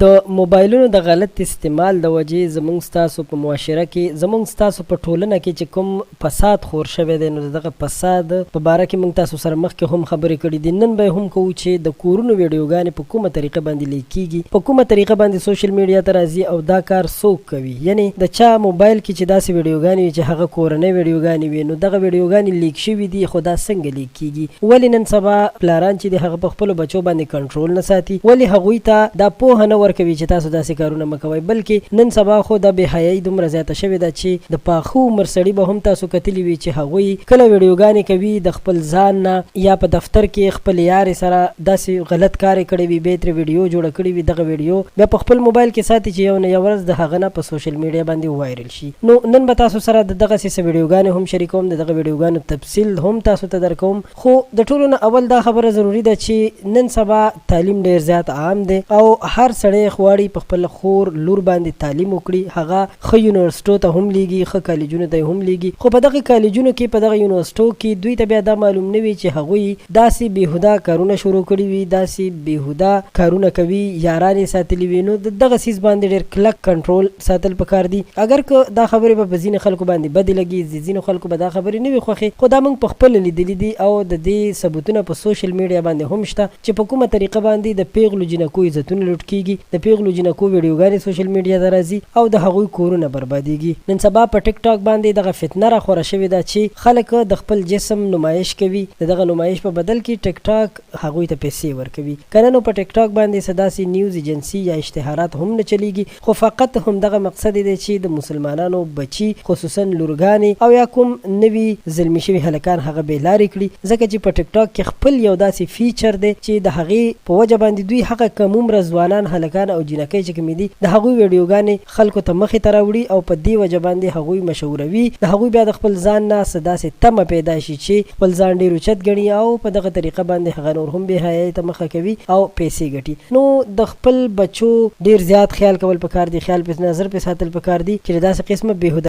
د موبایلونو د غلط استعمال د وجې زمونږ ستاسو په معاشره کې، زمونږ ستاسو په ټولنه کې چې کوم فساد خور شوی دی، نو د دغه فساد په باره کې مونږ تاسو سره مخکې هم خبرې کړې دي، نن به یې هم کوو چې د کورونو ویډیوګانې په کومه طریقه باندې لیک کیږي، په کومه طریقه باندې سوشل میډیا ته راځي او دا کار څوک کوي؟ یعنې د چا موبایل کې چې داسې ویډیوګانې وي چې هغه کورنۍ ویډیوګانې وي، نو دغه ویډیوګانې لیک شوي دي، خو دا څنګه لیک کیږي؟ ولې نن سبا پلاران چې دي هغه په خپلو بچو باندې کنټرول نه ساتي؟ ولې هغوی ته دا پوهه نه ورکوي چې تاسو داسې کارونه مه کوئ؟ بلکې نن سبا خو دا بې حیايي دومره زیاته شوې ده چې د پاخه عمر سړي به هم تاسو کتلي وي چې هغوی کله ویډیوګانې کوي د خپل ځان نه یا په دفتر کې خپلې یارې سره داسې غلط کار یې کړی وي، بیا یې ترې ویډیو جوړه کړې وي، دغه ویډیو بیا په خپل موبایل کې ساتي چې یو نه یوه ورځ د هغه نه په سوشل میډیا باندې وایرل شي. نو نن به تاسو سره د دغسې څه ویډیوګانې هم شریکوم، د دغه ویډیوګانو تفصیل هم تاسو ته درکوم، خو د ټولو نه اول دا خبره ضروري ده چې نن سبا تعلیم ډیر زیات عام دی او هر سړی غواړي په خپل خور لور باندې تعلیم وکړي، هغه ښه یونیورسټو ته هم لیږي، ښه کالجونو ته یې هم لیږي، خو په دغه کالجونو کې، په دغه یونیورسټو کې دوی ته بیا دا معلوم نه وي چې هغوی داسې بیهوده کارونه شروع کړي وي، داسې بیهوده کارونه کوي، یاران یې ساتلي وي، نو د دغه څیز باندې ډیر کلک کنټرول ساتل پکار دي. اګر که دا خبرې به په ځینې خلکو باندې بدې لګي، د ځینو خلکو به دا خبرې نه وي خوښې، خو دا موږ په خپله لیدلي دي او د دې ثبوتونه په سوشل میډیا باندې هم شته چې په کومه طریقه باندې د پیغلو جینکو عزتونه لوټ کیږي، د پیغلو جینکو ویډیوګانې سوشل میډیا ته راځي او د هغوی کورونه بربادیږي. نن سبا په ټیک ټاک باندې دغه فتنه راخوره شوې ده چې خلک د خپل جسم نمایش کوي، د دغه نمایش په بدل کې ټیک ټاک هغوی ته پیسې ورکوي، کنه نو په ټیک ټاک باندې څه داسې نیوز ایجنسي یا اشتهارات هم نه چلیږي، خو فقط همدغه مقصد یې دی چې د مسلمانانو بچي خصوصا لورګانې او یا کوم نوي زلمي شوي هلکان هغه بې لارې کړي، ځکه چې په ټیک ټاک کې خپل یو داسې فیچر دی چې د هغې په وجه باندې دوی هغه کم عمره ځوانان هلکان او جینکۍ چې کومې دي د هغوی ویډیوګانې خلکو ته مخې ته راوړي او په دې وجه باندې هغوی مشهوروي، د هغوی بیا د خپل ځان نه څه داسې تمه پیدا شي چې خپل ځان ډیر اوچت ګڼي او په دغه طریقه باندې هغه نور هم بې حیایۍ ته مخه کوي او پیسې ګټي. نو د خپل بچو ډیر زیات خیال کول پکار دي، خیال پې نظر پې ساتل پکار دي چې د داسې قسمه بیهوده.